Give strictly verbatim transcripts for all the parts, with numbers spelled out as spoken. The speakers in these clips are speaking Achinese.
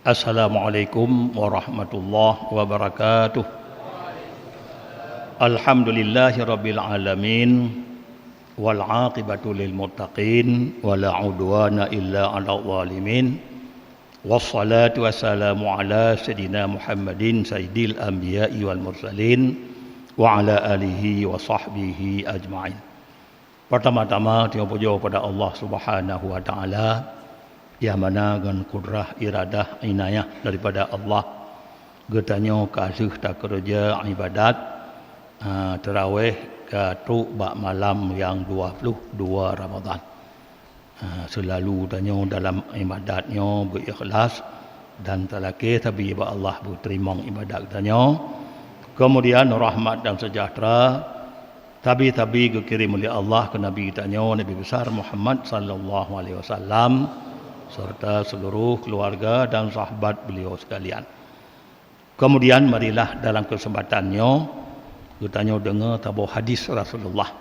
Assalamualaikum warahmatullahi wabarakatuh. Alhamdulillahirabbil alamin, wal aqibatu lil muttaqin, wala udwana illa 'alal zalimin. Wassalatu wassalamu ala sayyidina Muhammadin sayyidil anbiya'i wal mursalin, wa ala alihi wa sahbihi ajma'in. Pertama-tama, tanyoe pujoe pada Allah Subhanahu wa Taala, nyang mana ngon kudrah, iradah, inayah daripada Allah, geutanyoe ka lheueh takeureuja ibadat, ah, tarawih ka trok bak malam nyang dua puluh dua Ramadhan. Ah, seulalu tanyoe dalam ibadat nyoe beu-ikhlas dan talakée tabi bak Allah beuteurimong ibadat geutanyoe. Keumudian rahmat dan seujahteura tabi-tabi geukirém lé Allah keu Nabi geutanyoe, Nabi Besar Muhammad sallallahu alaihi wasallam, serta seuluruh keuluwarga dan sahabat beuliau seukalian. Keumudian, marilah dalam keuseumpatan nyoe geutanyoe deungoe saboh hadis Rasulullah.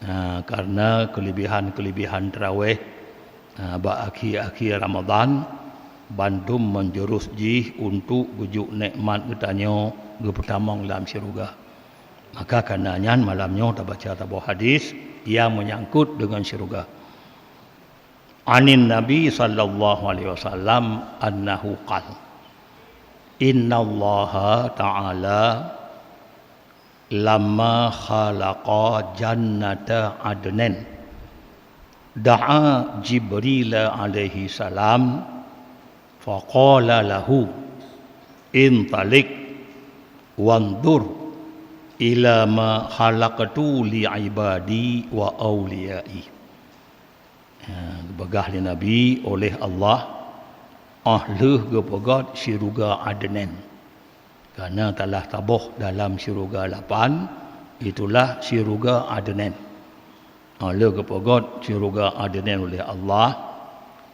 Ha, kareuna keulebihan-keulebihan tarawih, ha, bak akhé-akhé Ramadhan, bandum meujurus jih untuk geujok nikmat geutanyoe geupeutamong lam syeuruga. Maka kareuna nyan malam nyoe tabaca saboh hadis nyang meunyangkot deungon syeuruga. Anin Nabi sallallahu alaihi wasallam annahu qala, "Innallaha ta'ala lamma khalaqa jannata adnin, da'a Jibril alaihi salam, faqala lahu, 'Intaliq wanzur ila ma khalaqtu li ibadi wa auliyai.'" Ha, geupeugah lé Nabi oleh Allah, óh lheueh geupeugöt syeuruga Adnan. Kareuna talah saboh dalam syeuruga lapan, itulah syeuruga Adnan. Óh lheueh geupeugöt syeuruga Adnan oleh Allah,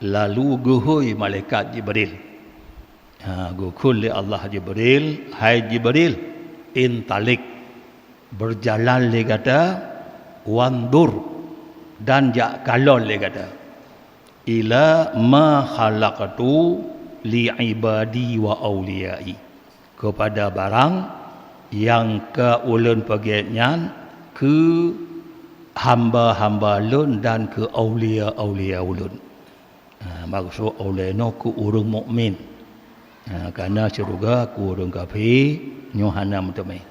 lalu geuhôi malaikat Jibril. Ha, geukheun lé Allah Jibril, "Hai Jibril, intalik, beujalan lé gata, wanzur, dan jak kalon lé gata, ila ma khalaqtu li ibadi wa auliyai, keupada barang nyang ka Ulôn peugét nyan keu hamba-hamba Lôn dan keu aulia-aulia Ulôn." Ha, maksud aulia nyoe keu ureuëng mukmin. Ha, kareuna syeuruga keu ureuëng kafé nyoe hana meuteumé.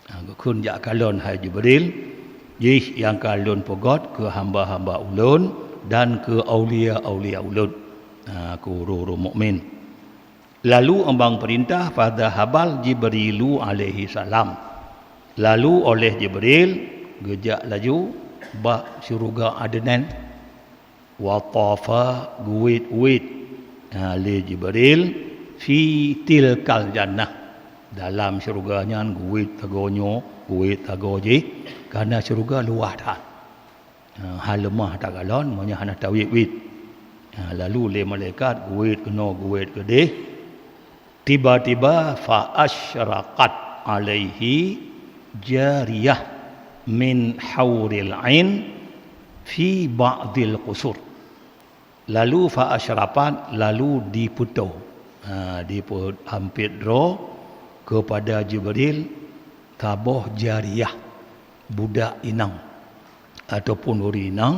Ha, geukheun jak kalon, hai Jibril, jih nyang ka Lôn peugöt keu hamba-hamba Ulôn dan keu aulia-aulia Ulôn, ha, keu ureuëng-ureuëng mukmin. Lalu 'mbang peurintah, fadzahabal Jibrilu alaihi salam. Lalu oleh Jibril geujak laju bak syeuruga Adnan. Wa tafa, geuwét-wét, ha, lé Jibril, fi tilkal jannah, dalam syeuruga nyan geuwét sagoe nyoe, geuwét sagoe jih, kareuna syeuruga luwah that. Ha, hana leumah takalon meunyoe hana tawét-wét. Ha, lalu lé malaikat geuwét keunoe, geuwét keudeh. Tiba-tiba, fa asyraqat alaihi jariyah min hauril ain fi ba'dil qusur. Lalu fa asyraqat, lalu dipeutoe, ha, dipeu-, hampet droe keupada Jibril saboh jariyah, budak inong ataupun ureuëng inong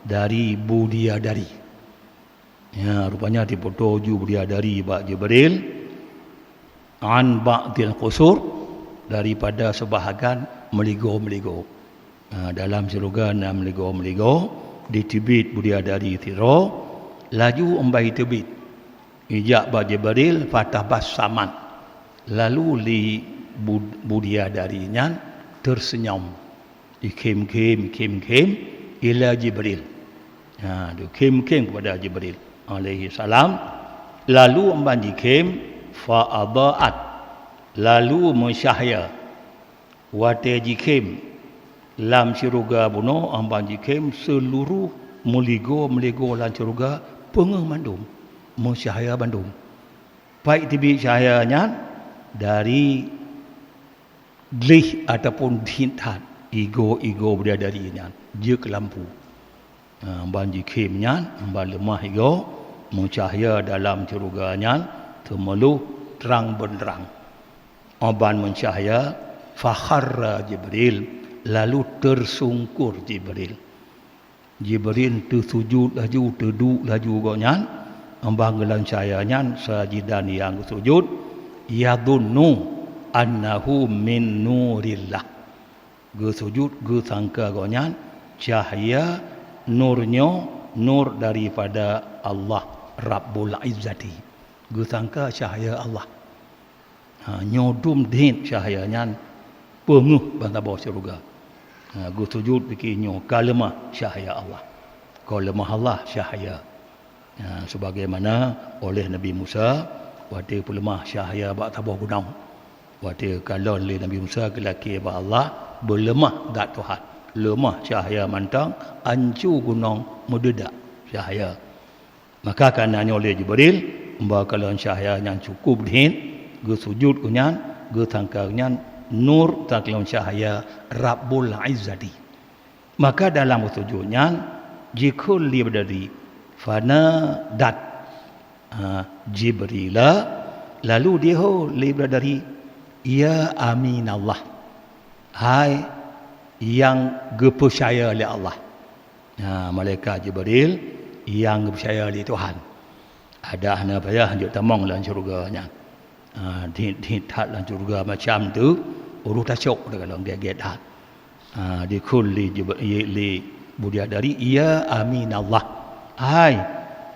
dari bidadari. Ya, rupanya dipeutoe ju bidadari bak Jibril, an ba'dil qusur, daripada seubahagian meuligoe-meuligoe. Ha, dalam syeuruga na meuligoe-meuligoe, diteubiet bidadari sidroe, laju 'mbang teubiet. Ijak bak Jibril, fatabassamat. Lalu lé bu-, bidadari nyan teuseunyom. Jikhém-khém, khém-khém ila Jibril. Ha, jikhém-khém keupada Jibril alaihi salam. Lalu 'mbang jikhém, fa adha'at. Lalu meucahya. Watée jikhém lam syeuruga bunoe, 'mbang jikhém seuluruh meuligoe-meuligoe lam syeuruga peungeuh mandum, meucahya bandum. Pat teubiet cahya nyan? Dari gleh ataupun dhin that. igoe-igoe bidadari nyan jeuet keu lampu. Ha, ban jikhém nyan, ban leumah igoe, meucahya dalam syeuruga nyan teumeulôh trang beunrang. Óh ban meucahya, fakharra Jibril, lalu teusungkur Jibril. Jibril teusujud laju, teuduek laju gobnyan, óh ban geulam cahya nyan sajidan nyang geusujud, yadhunnu annahu min nurillah. Geusujud geusangka gobnyan cahya nur nyoe, nur daripada Allah Rabbul Izzati. Geusangka cahya Allah. Ha, nyoe dum deuh cahya nyan peungeuh ban saboh syeuruga. Ha, geusujud pike nyoe ka leumah cahya Allah. Kon leumah Allah cahya. Ha, sebagaimana oleh Nabi Musa, watée peuleumah cahya bak saboh gunong. Watée kalon lé Nabi Musa geulakée bak Allah, beuleumah zat Tuhan. Leumah cahya mantong, ancu gunong meududak cahya. Maka kana nyoe lé Jibril, ba kalon cahya nyang cukup deuh, geusujud gobnyan, geusangka gobnyan nur takalon cahya Rabbul Izzati. Maka dalam geusujud nyan, jikheun lé bidadari, fanadat, ha, Jibrila, lalu dihô lé bidadari, "Ya Aminallah, hai nyang geupeucaya lé Allah." Ha, malaikat Jibril nyang geupeucaya lé Tuhan. Adak hana payah jeuet tamong lam syeuruga nyan. Ha, deuh-deuh that lam syeuruga macam tu, uroe tacok dah kalau gét-gét that. Ha, dikheun lé Jib-, lé, lé bidadari, "Ya Aminallah, hai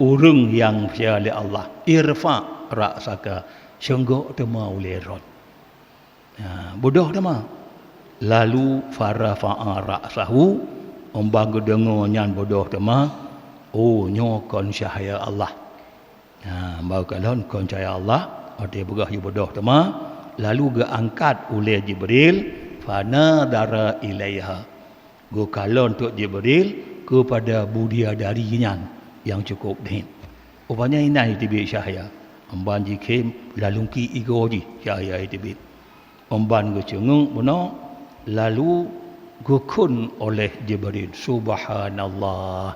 ureuëng nyang peucaya lé Allah, irfa' ra'saka, seunggok teuma ulée droen." Ha, beudôh teuma. Lalu farafa'a ra'sahu, óh ban geudeungoe nyan beudôh teuma, oh, nyoe kon cahya Allah. Ha, bak kalon kon cahya Allah, watée beudôh teuma, lalu geuangkat ulée Jibril, fanadhara ilaiha. Geukalon teuk Jibril keupada bidadari nyan nyang cukup deuh. Rupanya inan jiteubiet cahya, óh ban jikhém lalungki igoe jih cahya jiteubiet. Óh ban geuceungeuk bunoe, lalu geukheun oleh Jibril, "Subhanallah,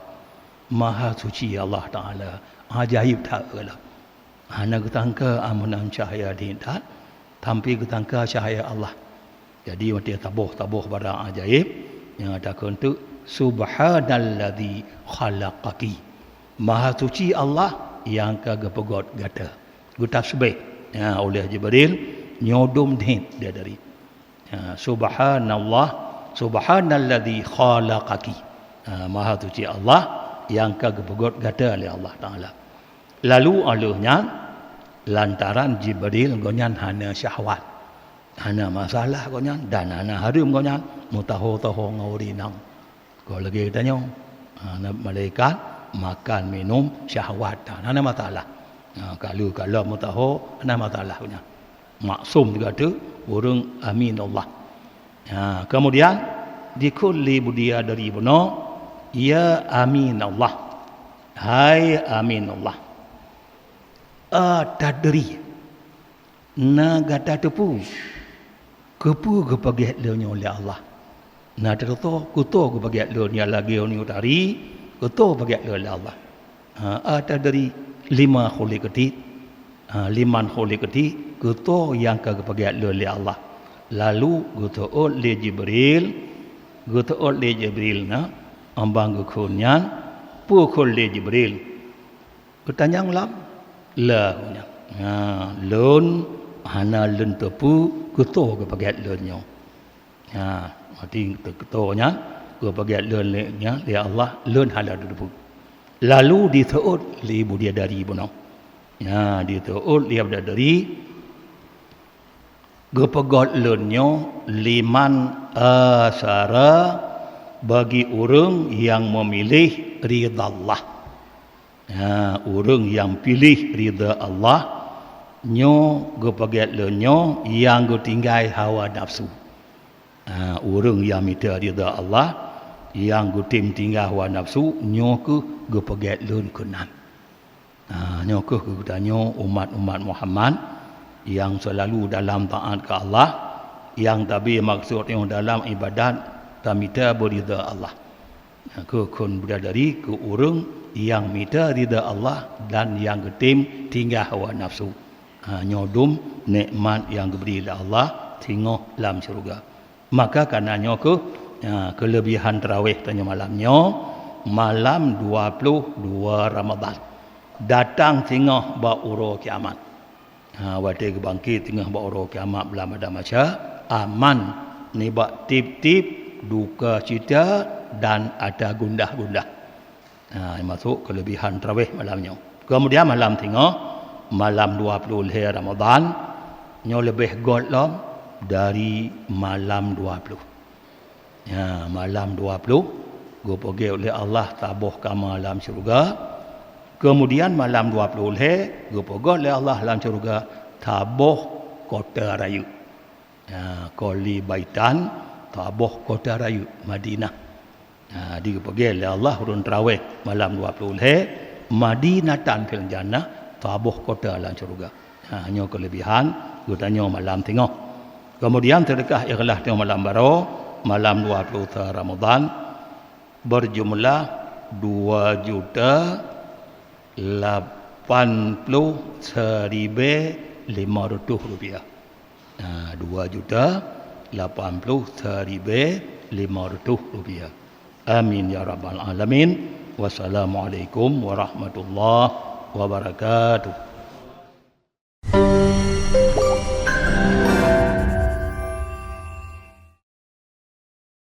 Maha Suci Allah Taala, ajaéb that." Hana geutangka ameunan cahya deuh that, tapi geutangka cahya Allah. Jadi, watée taboh-taboh barang ajaéb, nyang takheun teuk, "Subhanalladzi khalaqaki." Maha Suci Allah nyang ka geupeugét gata. Geutasbih, ya, oleh Jibril, nyoe dum deuh bidadari. Ya, "Subhanallah, subhanalladzi khalaqaki." Ha, Maha Suci Allah nyang ka geupeugét gata lé Allah Taala. Lalu óh lheueh nyan, lantaran Jibril gobnyan hana syahwat, hana masalah gobnyan dan hana hareuem gobnyan meutuho-tuho ngon ureuëng inong. Kon lagée geutanyoe, ha, na malaikat makan, minum, syahwat, ha, hana masalah. Ha, kalu-kalu meutuho, hana masalah gobnyan. Maksum juga tu, ureuëng aminallah. Ha, kemudian, dikheun lé bidadari bunoe, "Ya aminallah, hai aminallah, atadri, na gata teupeue keupeue geupeugét lôn nyoe lé Allah?" Na teutoe, keutoe geupeugét lôn nyoe lagée uneuen tari, keutoe geupeugét lôn lé Allah. Ha, atadri lima khuliqti? Ha, liman khuliqti, keutoe nyang ka geupeugét lôn lé Allah. Lalu geuteuôt lé Jibril, geuteuôt lé Jibril na, óh ban geukheun nyan, peue kheun lé Jibril? Geutanyong lom, "La," nyan. Ha, "Lôn hana lôn teupeue keutoe geupeugét lôn nyoe." Ha, berarti keutoe nyan geupeugét lôn lé, nyan lé Allah, lôn hana lôn teupeue. Lalu diteuôt lé bidadari bunoe. Ha, diteuôt lé bidadari, geupeugét lôn nyoe liman atsara, bagi ureuëng nyang meumiléh ridha Allah. Ha, ureuëng nyang piléh ridha Allah, nyoe geupeugét lôn nyoe nyang geutinggai hawa nafsu. Ha, ureuëng nyang mita ridha Allah, nyang geutem tinggai hawa nafsu, nyoe kheueh geupeugét lôn keunan. Ha, nyoe kheueh keu geutanyoe umat-umat Muhammad nyang seulalu dalam taát keu Allah, nyang tabi maksud nyoe dalam iébadat Tamita beuridha Allah. Ha, keu kon bidadari keu ureuëng nyang mita ridha Allah dan nyang geutem tinggai hawa nafsu. Ha, nyoe dum nikmat nyang geubri lé Allah singoh lam syeuruga. Maka kana nyoe keuh, ha, keuleubihan tarawih tanyoe malam nyoe, malam dua puluh dua Ramadhan. Datang singoh bak uroe kiamat. Ha, watée geubangkét singoh bak uroe kiamat beulam ada masa, aman nibak tieb-tieb duka cita dan ata gundah-gundah. Ha, masuk keuleubihan tarawih malam nyoe. Kemudian malam singoh, malam dua puluh lhée Ramadhan, nyoe leubeh göt lom dari malam dua puluh. Ya, malam dua puluh, geupeugét lé Allah saboh kama lam syeuruga. Kemudian malam dua puluh lhée, geupeugét lé Allah lam syeuruga saboh kota rayeuk. Ya, koli baitan, saboh kota rayeuk, Madinah. Ha, di geupeugét lé Allah ureuëng tarawih malam dua puluh lhée, Madinatan fil jannah, saboh kota lam syeuruga. Ha, nyoe keuleubihan geutanyoe malam singoh. Kemudian seudeukah ikhlas nyoe malam baroe, malam dua puluh sa Ramadhan, berjumlah dua juta lapan puluh siribée lima reutôh rupiah. Ha, dua juta lapan puluh siribée lima reutôh rupiah. Amin ya rabbal alamin. Wassalamualaikum warahmatullahi wabarakatuh.